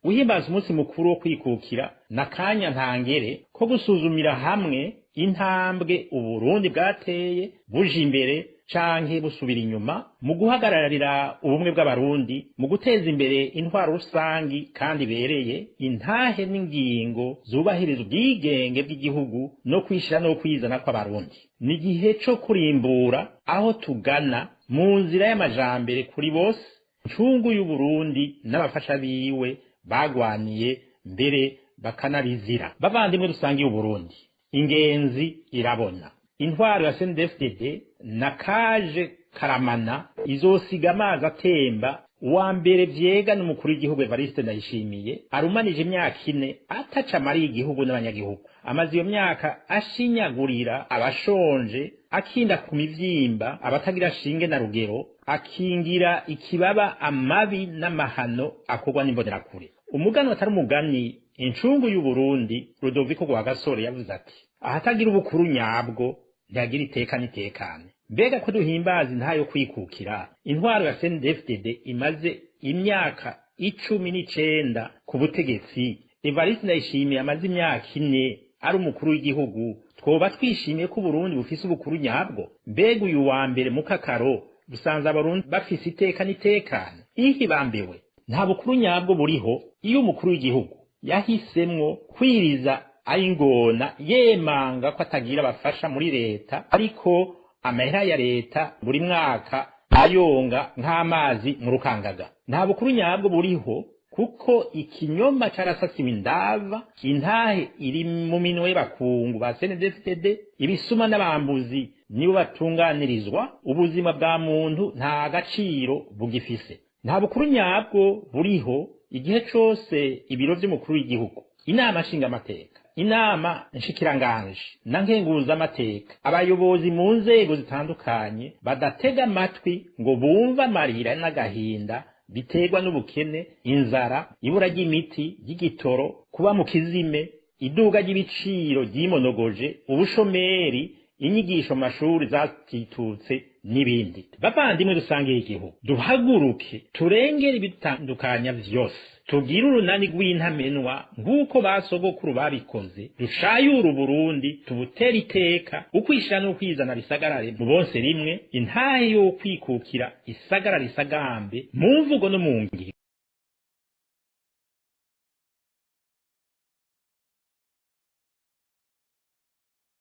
Guhimbaza umunsi mukuru wo kwikukira n'akanya ntangere ko gusuzumira hamwe intambwe Uburundi bwateye buja imbere canke busubira inyuma mu guhagararira ubumwe bw'Abarundi, mu guteza imbere intwaro rusangi kandi ibereye, intahe n'ingingo zubahiriza ubwigenge bw'igihugu no kwishira no kwizana kw'Abarundi. Ni igihe co kurimbura aho tugana mu nzira y'amajambere kuri bose, ncungu y'Uburundi n'abafasha biwe bagwaniye mbere bakanabizira. Bavandimwe dusangiye Uburundi, ingenzi irabona. Intwaro ya CNDD-FDD na kaje karamana izosiga amazi atemba. Uwa mbere vyega n'umukuru w'igihugu Evariste Ndayishimiye, arumanije imyaka 4 ataca amariye igihugu n'abanyagihugu. Amaze iyo myaka ashinyagurira abashonje, akinda ku mivyimba abatagira shinge na rugero, akingira ikibaba amabi n'amahano akorwa n'imbonerakure. Umugani atari umugani, incungu y'Uburundi Rudoviko Rwagasore yavuze ati: ahatagira ubukuru nyabwo ntihagira iteka n'itekane. Mbega ko duhimbaza intahe yo kwikukira, intwaro ya CNDD-FDD imaze imyaka 19 ku butegetsi, Evariste Ndayishimiye amaze imyaka 4 ari umukuru w'igihugu, twoba twishimiye ko Uburundi bufise ubukuru nyabwo? Mbega uyu wa mbere mukakaro dusanze Abarundi bafise iteka n'itekane? Ihibambewe, nta bukuru nyabwo buriho iyo umukuru w'igihugu yahisemwo kwiriza ayingona yemanga ko atagira abafasha muri leta, ariko amahera ya leta buri mwaka ayonga nk'amazi mu rukangaga. Nta bukuru nyabwo buriho kuko ikinyoma carasasiwe indava, intahe iri mu minwe y'abakungu ba CNDD-FDD, ibisuma n'abambuzi nibo batunganirizwa, ubuzima bwa muntu nta gaciro bugifise. Nta bukuru nyabwo buriho igihe cose ibiro vy'umukuru w'igihugu, inama nshingamateka, inama nshikiranganje na nkenguzamateka, abayobozi mu nzego zitandukanye badatega amatwi ngo bumve amarira n'agahinda biterwa n'ubukene, inzara, ibura ry'imiti, ry'igitoro, kuba mu kizime, iduga ry'ibiciro ryimonogoje, ubushomeri, inyigisho mu mashuri zatitutse n'ibindi. Bavandimwe dusangiye igihugu, duhaguruke turengere ibidutandukanya vyose, tugire urunani rw'intamenwa nk'uko basogokuru babikoze, dushayure Uburundi, tubutere iteka, ukwishira n'ukwizana bisagarare mu bonse rimwe, intahe yo kwikukira isagara risagambe mu mvugo no mu ngiro.